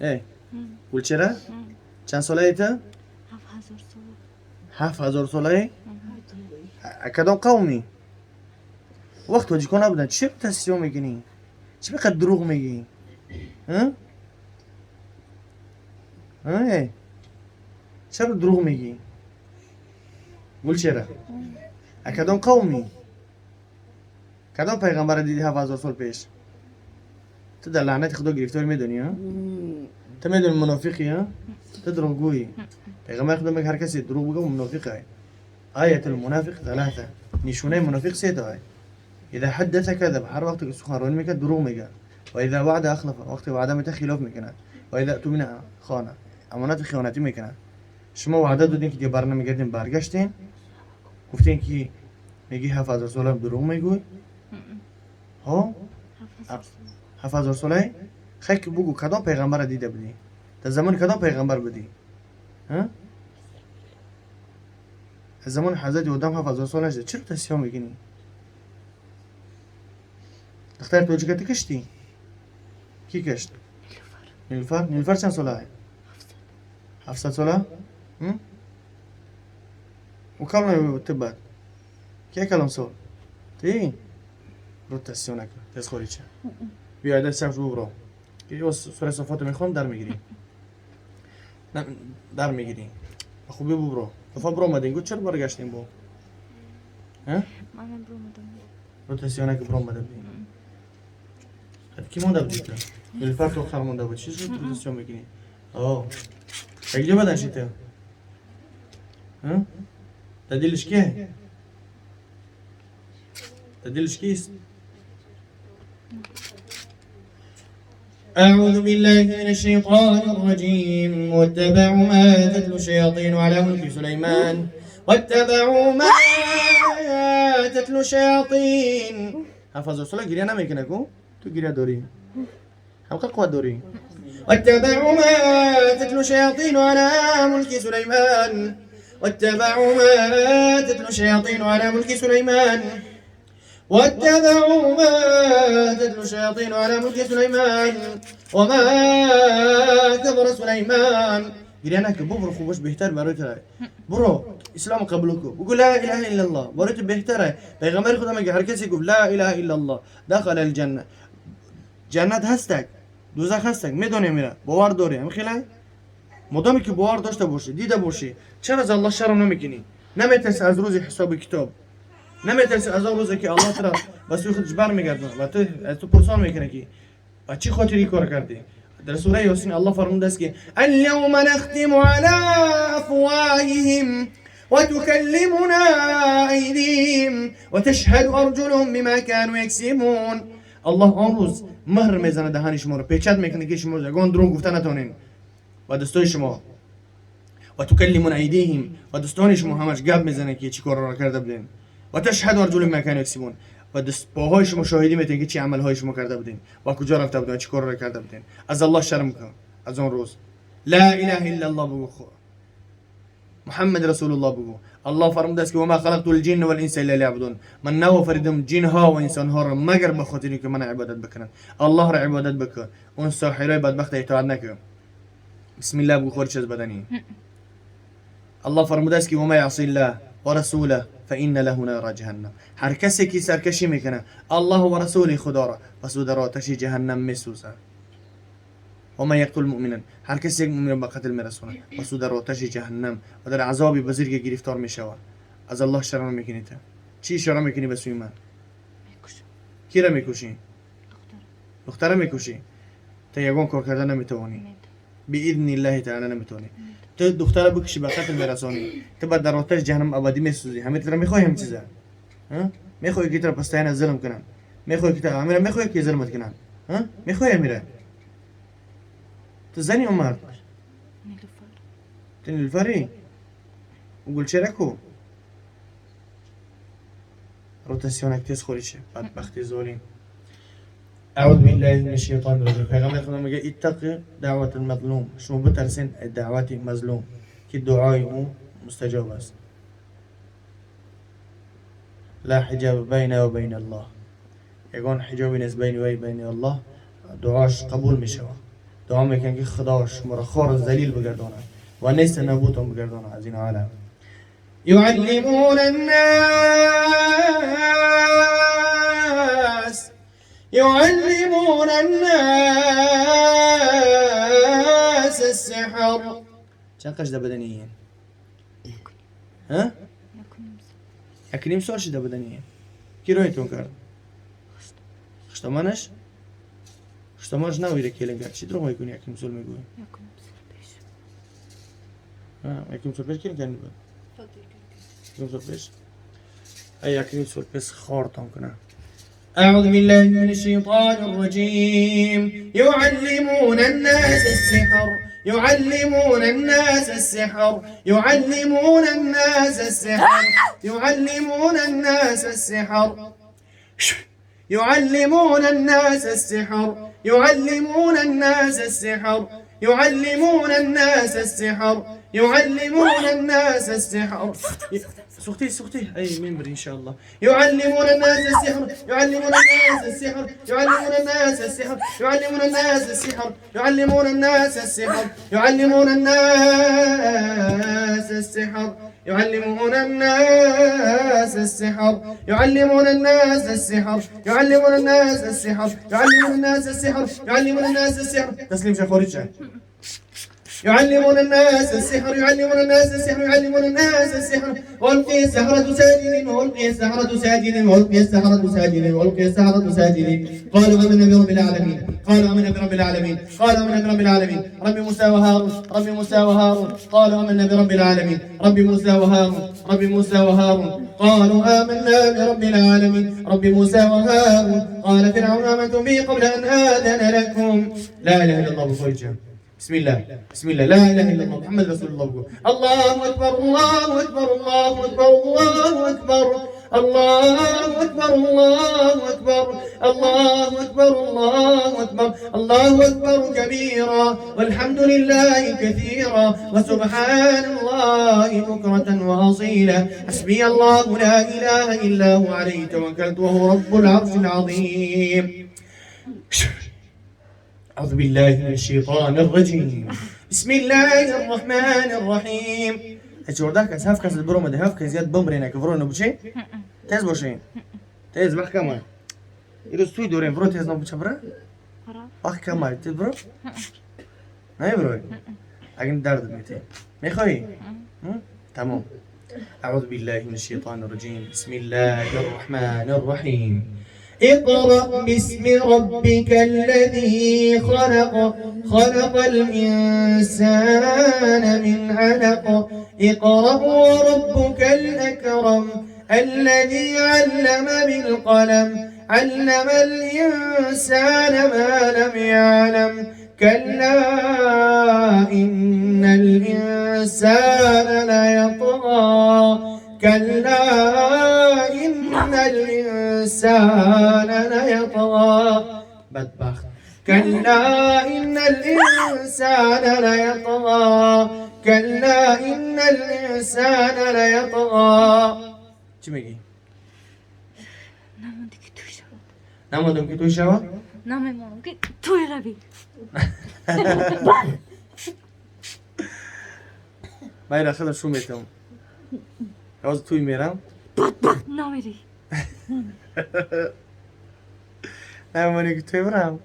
Эй, Гулчера, чанд солаи ту? 7000 сола. 7000 солаи? Кадом қавмӣ? Вақт тоҷикон набуданд. Чӣ тасиё мекунӣ? Чӣ беқадр дурӯғ мегӯӣ? Эй, чаро дурӯғ мегӯӣ, Гулчера? Кадом қавмӣ? Кадом пайғамбара дидӣ 7000 сол пеш? Ту дар лаънати худо гирифторӣ, медонӣ? Ту медонӣ, мунофиқӣ, ту дурӯғгӯӣ. Пайғамбари худо мега, ҳар касе дурӯғ бигӯ, мунофиқай. آية المنافق ثلاثة, нишонаи мунофиқ се тоай: إذا حدث كذب, ҳар вақте ки суханронӣ мекард, дурӯғ мегӯяд, وإذا وعد أخلف, вақте ваъда мета, хилоф мекунад, وإذا اؤتمن خان, амонати хиёнатӣ мекунад. Шумо ваъда додем, ки дига бар намегардем, баргаштем, гуфтем ки мегӣ 7000 солам, дурӯғ мегӯй. Ҳо, 7000 солаи? Хай, ки бугӯ, кадом пайғамбарро дида будӣ? Дар замони кадом пайғамбар будӣ? Аз замони ҳазрати Одам 7000 сол нашуда. Чиро тасиё мекунӣ? Духтари тоҷика ту киштӣ? Кӣ кишт? Нилуфар. Нилуфар чанд сола? 700 сола? Ӯ калон, ту бад ки калон сол ти? Рӯ тасиё накун, тез хорича биё, дасташ бубро. Сураи Софото мехонам, дар мегирӣ, дар мегирӣ. Ба хубӣ бубро. Дафа биромадем, гу, чаро баргаштем бо? Манам биромадам. Рӯ тасиё наки, биромада будӣ. Ки монда будӣ ту? Нилуфар то охар монда буд. Чӣ шуд, рӯ тасиё мекунӣ? О, якҷо бадан ши ту? Дар дилиш кие? Дар дилиш кист? أعوذ بالله من الشيطان الرجيم. واتبعوا ما تتلو الشياطين على ملك سليمان، واتبعوا ما تتلو الشياطين. 7000 сола гиря намекунад ку, ту гиря дорӣ, ҳамқа қувват дорӣ. واتبعوا ما تتلو الشياطين على ملك سليمان، واتبعوا ما تتلو الشياطين على ملك سليمان، واتبعوا ما تتلو الشياطين على ملك سليمان وما كفر سليمان. گریه نکن، ببرو، خوبش بهتر برای تو. برو اسلام قبول کن، بگو لا اله الا الله، برای تو بهتره. پیغمبر خدا میگه هر کسی گفت لا اله الا الله دخل الجنه. جنت هستک، دوزخ هستک، میدونی میره، باور داری؟ هم خیلی مدامی که باور داشته باشی، دیده باشی، چرا از الله شرم نمیکنی؟ نمیترسی از روز حساب کتاب؟ نمیترسی از آن روزی که الله تو را به سوی خودش برمیگردونه و تو از تو پرسان میکنه که با چی خاطری کار کردی؟ در سوره یاسین الله فرموده است که اليوم نختم على افواههم وتكلمنا أيديهم وتشهد أرجلهم بما كانوا يكسبون. الله آن روز مهر میزنه دهان شما رو پیچت میکنه که شما یگان دروغ گفته نتونین و دستای شما و تکلمون ایدیهم و دستان شما همش گپ میزنه که چی کار را کرده بودین و تشهد ارجلهم ما كانوا يكسبون و دست پاهای شما شاهدی میتین که چی عملهای شما کرده بودین و کجا رفته بودین و چی کار را کرده بودین. از الله شرم کن. از آن روز لا اله الا الله بگو، خو محمد رسول الله بگو. الله فرموده است که وما خلقت الجن والانس الا ليعبدون. من نیافریدم جن ها و انسان ها را مگر به خاطر که من عبادت بکنن. الله را عبادت بکن، اون ساحرای بدبخت اطاعت نکن. بسم الله بگو، خارج از بدنی. الله فرموده است که ومن يعص الله ورسوله فإن له نار جهنم. هر کسی که سرکشی میکنه الله و رسول خدا را، پس او در آتش جهنم میسوزه. و من یقتل مؤمنا، هر کسی یک مؤمن به قتل میرسونه، پس او در آتش جهنم و در عذاب بزرگ گرفتار میشود. از الله شرم میکنی؟ تو چی اشاره میکنی به سوی من؟ میکشم. کی را میکشی؟ دختر. دختره میکشی؟ تا یگان کار کردن نمیتوانی. نمیتونم. باذن الله تعالی نمیتونی. تو دختره بکشی، به قتل میرسانی، تو بعد در آتش جهنم ابدی میسوزی. همه تو میخوای همین چیزا؟ ها، میخوای که تو پستاین ظلم کنن؟ میخوای که تو امیره، میخوای که ظلمت کنن؟ ها، میخوای امیره؟ تو زنی یا مرد؟ نیلوفر. تو نیلوفری و گلچهره کو؟ روتاسیون تیز خوری چه بدبختی ظالم. اعوذ بالله من الشیطان الرجیم. پیغمبر خدا میگه اتق دعوت المظلوم. شما بترسین دعوت مظلوم که دعای او مستجاب است. لا حجاب بین و بین الله، یگان حجابی نیست بین وی بین الله، دعاش قبول میشود. Дуо мекунам, ки Худо шуморо хор ва залил бигардонад ва нест набудтон бигардонад аз ин олам. يعلمون الناس، يعلمون الناس السحر. چند قش ده بدنیه؟ ها؟ 1.5 сол. یک نیم سال شده بدنیه. کی رویتون کرد؟ خشتمانش؟ خشتمانش نویده کلین کرد. چی دروغ میکنی؟ یک نیم سال میگوی. 1.5 сол пеш. ها، یک نیم سال پیش کلین کرد بود. یک نیم سال پیش. ای یک نیم سال پیش خارتان کنه. أعوذ بالله من الشيطان الرجيم. يعلمون الناس السحر، يعلمون الناس السحر، يعلمون الناس السحر، يعلمون الناس السحر، يعلمون الناس السحر، يعلمون الناس السحر، يعلمون الناس السحر، يعلمون الناس السحر. سوختي سوختي اي منبري ان شاء الله. يعلمون الناس السحر، يعلمون الناس السحر، يعلمون الناس السحر، يعلمون الناس السحر، يعلمون الناس السحر، يعلمون الناس السحر، يعلمون الناس السحر، يعلمون الناس السحر، يعلمون الناس السحر، يعلمون الناس السحر، يعلمون الناس السحر. تسليم شيخ خوريتشا. يعلمون الناس السحر، يعلمون الناس السحر، يعلمون الناس السحر. والقي السحرة ساجدين، والقي السحرة ساجدين، والقي السحرة ساجدين، والقي السحرة ساجدين. قالوا آمنا برب العالمين، قالوا آمنا برب العالمين، قالوا آمنا برب العالمين، رب موسى وهارون، رب موسى وهارون. قالوا آمنا برب العالمين، رب موسى وهارون، رب موسى وهارون. قالوا آمنا برب العالمين، رب موسى وهارون. قال فرعون آمنتم به قبل أن آذن لكم. لا إله إلا الله. بخرجه. بسم الله، بسم الله، لا اله الا الله، محمد رسول الله. بقول الله اكبر، الله اكبر، الله اكبر، الله اكبر، الله اكبر، الله اكبر، الله اكبر، الله اكبر، الله اكبر كبيرا، والحمد لله كثيرا، وسبحان الله بكرة واصيلا. حسبي الله لا اله الا هو، عليه توكلت وهو رب العرش العظيم. أعوذ بالله من الشيطان الرجيم. بسم الله الرحمن الرحيم. 14 کس، هفت کس برومده، هفت کس زیاد بمرینه که ورو نبوچه تیز باشین، تیز وقت کمه. ایروز توی دوریم ورو تیز نبوچه برا. وقت کمه، تیز برو. نه برو اگه درد میته میخوای. تمام. أعوذ بالله من الشيطان الرجيم. بسم الله الرحمن الرحيم. اقرأ باسم ربك الذي خلق، خلق الإنسان من علق. اقرأ وربك الأكرم الذي علم بالقلم، علم الإنسان ما لم يعلم. كلا إن الإنسان ليطغى، كلا إن الإنسان ليطغى. بدبخت. كلا إن الإنسان ليطغى، كلا إن الإنسان ليطغى. چی میگی؟ نمانده که توی شود. نماندم که توی شود؟ نمیمانم که توی روی. من خودم شو میتونم باز توی میرم. بدبخت نمیری. نمانی که توی برم.